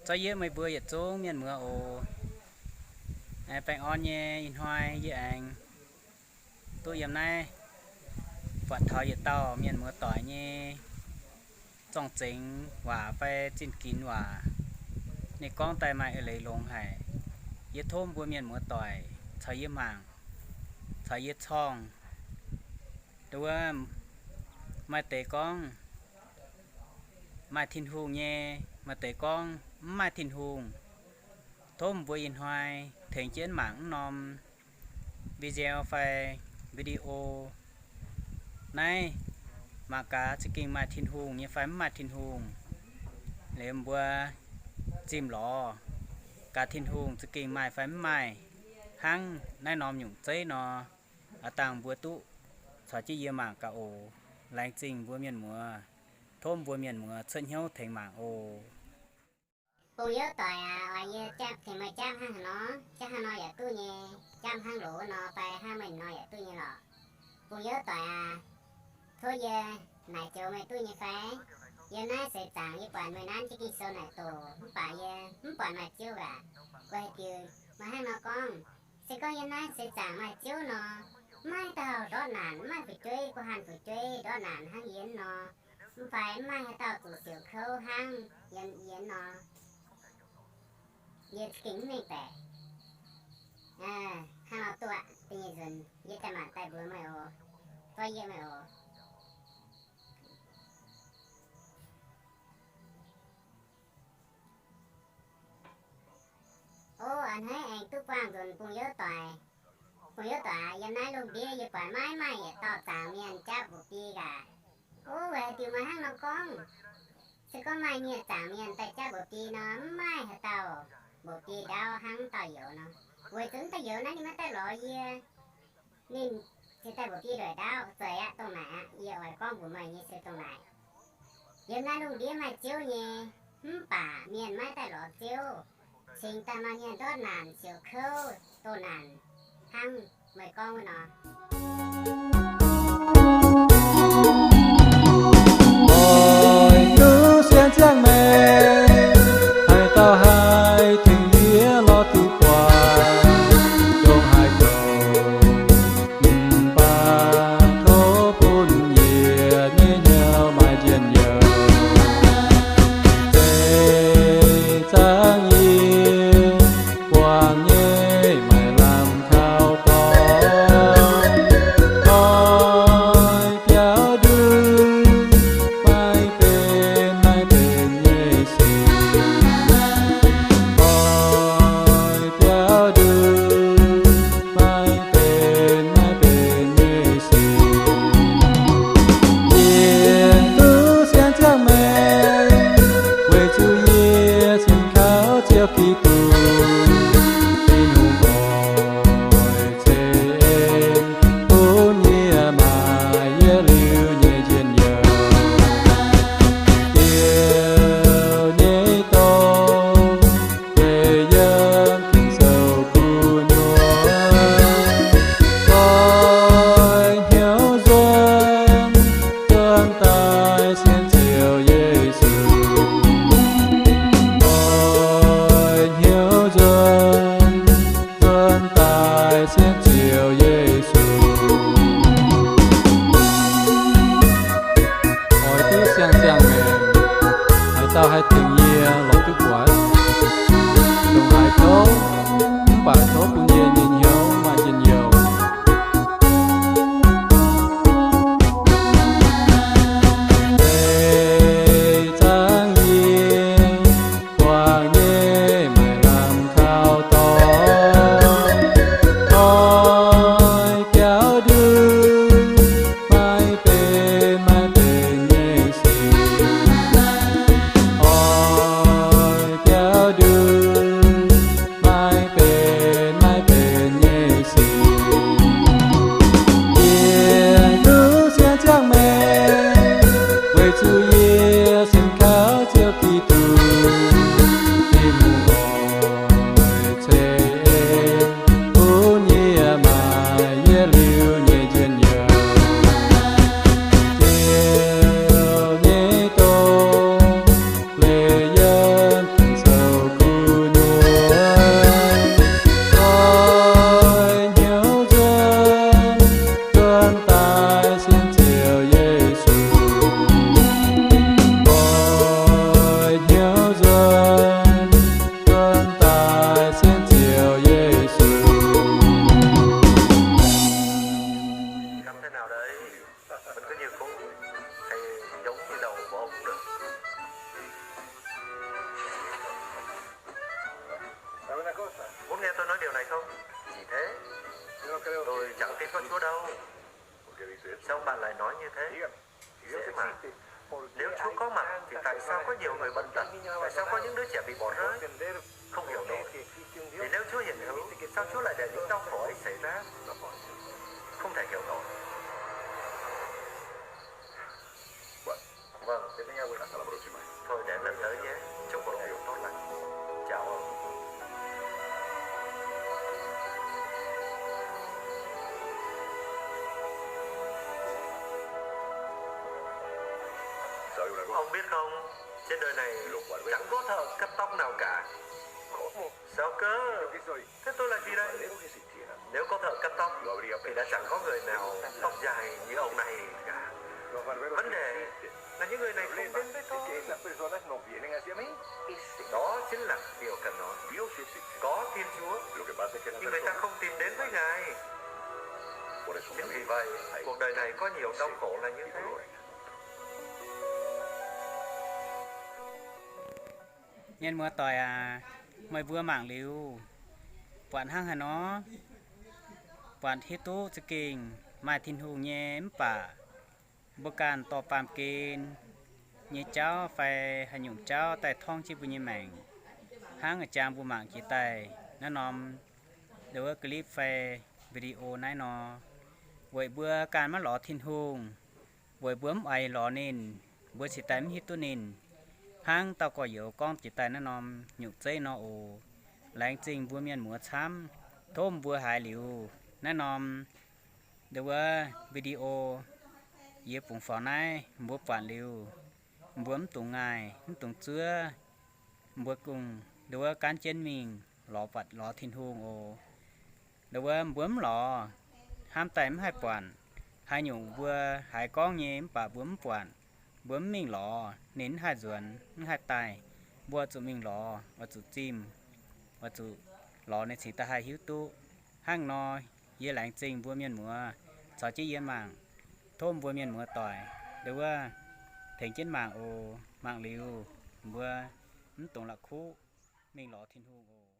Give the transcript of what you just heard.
Zorqv yie meih mbuo yietc zungv mienh muoz oc. Baengh orn nyei ih hnoi yie aengx duqv yiem naaiv buatc taux yietc dauh mienh muoz doic nyei zorng-zengx waac fai zinh ginx waac. Ninh gorngv daaih maaih eix leiz longx haic. Yie tov mbuo mienh muoz doic caux yie mangc, caux yie corngh. Nduov, maaih deix gorngv maaih Tin-Hungh nyei, maaih deix gorngv mv maaih Tin-Hungh. Tov mbuo ih hnoi tengx jienv mangc mv norm video fai video naaiv, mangc gaax za'gengh maaih Tin-Hungh nyei fai mv maaih Tin-Hungh. Liuz mbuo zimh lorz gaax Tin-Hungh za'gengh maaih fai mv maaih hnangv naaiv norm nyungc zeiv nor. Aav dangh mbuo duqv caux jienv yie mangc gaax oc. Laengz zingh mbuo mienh muoz. Tov mbuo mienh muoz cuotv hnyouv tengx mangc oc. Bung youv doic aac, oix yie tengx meih japv hnangv haaix nor? Japv hnangv nor yaac duqv nyei. Japv hnangv loz wuov nor fai hnangv meih nor yaac duqv nyei lorqc. Bung youv doic aac, tov yie naaic joux meih duqv nyei fai? Yiem naaiv seix zaangc yie buatc meih nanv jienv Ging-Sou naaic doqc, mv baac yie mv buatc maaih Ziouv aac. Weic haaix diuc meih hnangv nor gorngv? Se gorngv yiem naaiv seix zaangc maaih Ziouv nor, mv maaih dauh ndortv naanc, mv maaih fu'jueiv, guh hanh fu'jueiv ndortv naanc hnangv yie nor, mv fai mv maaih haaix dauh zuqc siouc kouv hnangv yie nor, yie gengh mv mengh baeqc. Hnangv nor duqv aqv. Da'nyeic nzunc yie daaih mangc daaih mbuox meih oc. Zorqv yie meih oc. O, a'hneiv aengx duqv buangh nzunc bung youv doic. Bung youv doic, yiem naaiv lungh ndiev yie buatc maiv maaih yietc dauh zaangc mienh jaav mbuoqc biei aac. O, weic haaix diuc meih hnangv nor gorngv? Se gorngv maaih mienh zaangc mienh daaih jaav mbuoqc biei nor, mv maaih haaix dauh mbuoqc biei ndaauv hnangv dauh youz nor. Weic zuqc dauh youz naaiv ninh maiv daaih lorz yie. Ninh se daaih mbuoqc biei ndoqc ndaauv. Zeiz aqv, dongh naaic aqv, yie oix gorngv mbuox meih nyei se dongh naaic. Yiem naaiv lungh ndiev maaih Ziouv nyei, mv baac mienh maiv daaih lorz Ziouv. Cingx daaih maaih mienh ndortv naanc, siouc kouv, doh naanc hnangv meih gorngv wuov nor. Oix duqv sienx ziangh maengc, haaix dauh haih tengx yie lorz duqv guaax, dongh haaix douc mv baac tov bun yie nyei hnyouv maaih njien-youh. Zeiz zaangc yie buangh nyei maaih lamh kaux dorngx, oix biaux nduqc maiv benx, maiv benx nyei sic. Oix biaux nduqc maiv benx, maiv benx nyei sic. Yie duqv sienx ziangh maengc, weic zuqc yie cingx kaux Ziouv Giduc, Tin-Hungh oix ceix en bun yie maaih yietc liuz nyei njien-youh. Diex nyei dorngx, deix yiem Ging-Sou gu'nyuoz, oix hnyouv nzuonx, nzuonx daaih sienx Ziouv Yesu. Oix hnyouv nzuonx, nzuonx daaih sienx Ziouv Yesu. Oix duqv siang-ziangh maengc, haaix dauh haih tengx yie lorz duqv buatc, dongh haaix kouv, mv baac tov bun yie nyei hnyouv maaih njien-youh. Zeiz zaangc yie buangh nyei maaih lamh kaux dorngx, oix Tôi chẳng tin Đức Chúa đâu. Sao bạn lại nói như thế? Dễ mà. Nếu Chúa có mặt thì tại sao có nhiều người bệnh tật? Tại sao có những đứa trẻ bị bỏ rơi? Không hiểu nổi. Vì nếu Chúa hiện hữu, sao Chúa lại để những đau khổ ấy xảy ra? Không thể hiểu nổi. Vâng, thế nhá, hasta la próxima. Thôi để lần tới nhé. Chúc một ngày tốt lành. Chào ông. Ông biết không, trên đời này chẳng có thợ cắt tóc nào cả. Sao cơ? Thế tôi là gì đây? Nếu có thợ cắt tóc thì đã chẳng có người nào tóc dài như ông này cả. Vấn đề là những người này không đến với tôi. Đó chính là điều cần nói. Có Thiên Chúa, nhưng người ta không tìm đến với Ngài. Chính vì vậy, cuộc đời này có nhiều đau khổ là như thế. Mienh muoz doic aac, meih mbuo mangc liuz, buatc hnangv haaix nor? Buatc hiuv duqv za'gengh maaih Tin-Hungh nyei mv baac mbuo ganh dorh baamh gen nyei jauv fai haaix nyungc jauv daaih torngv jienv mbuo nyei maengc, hnangv a'jang mbuo mangc jiex daaih naaiv norm, nduov clip fai video naaiv nor, weic mbuo ganh maiv lorz Tin-Hungh, weic mbuo mv oix lorz ninh, mbuo cingx daaih mv hiuv duqv ninh. Hnangv dauh gorx-youz gorngv jiex daaih naaiv norm nyungc zeiv nor oc. Laengz zingh mbuo mienh muoz camv, tov mbuo haiz liuz naaiv norm, nduov, video yie bungx faaux naaiv, mbuo buatc liuz, mbuo mv dungx ngaih, mv dungx zuov, mbuo kungx nduov gaanv jienv mingh lorz buatc lorz Tin-Hungh oc. Nduov mbuo mv lorz, hnamv daaih mv haih buatc. Haaix nyungc mbuo haiz gorngv nyei mv baac mbuo mv buatc, mbuo mv mingh lorz, ninh mv haih nzuonx, mv haih daaih. Mbuo zuqc mingh lorz, oix zuqc zimh, oix zuqc lorz ninh cingx daaih haih hiuv duqv. Hnangv nor, yie laengz zingh mbuo mienh muoz caux jienv yie mangc. Tov mbuo mienh muoz doic nduov tengx jienv mangc oc. Mangc liuz, mbuo mv dungx la'kuqv, mingh lorz Tin-Hungh oc.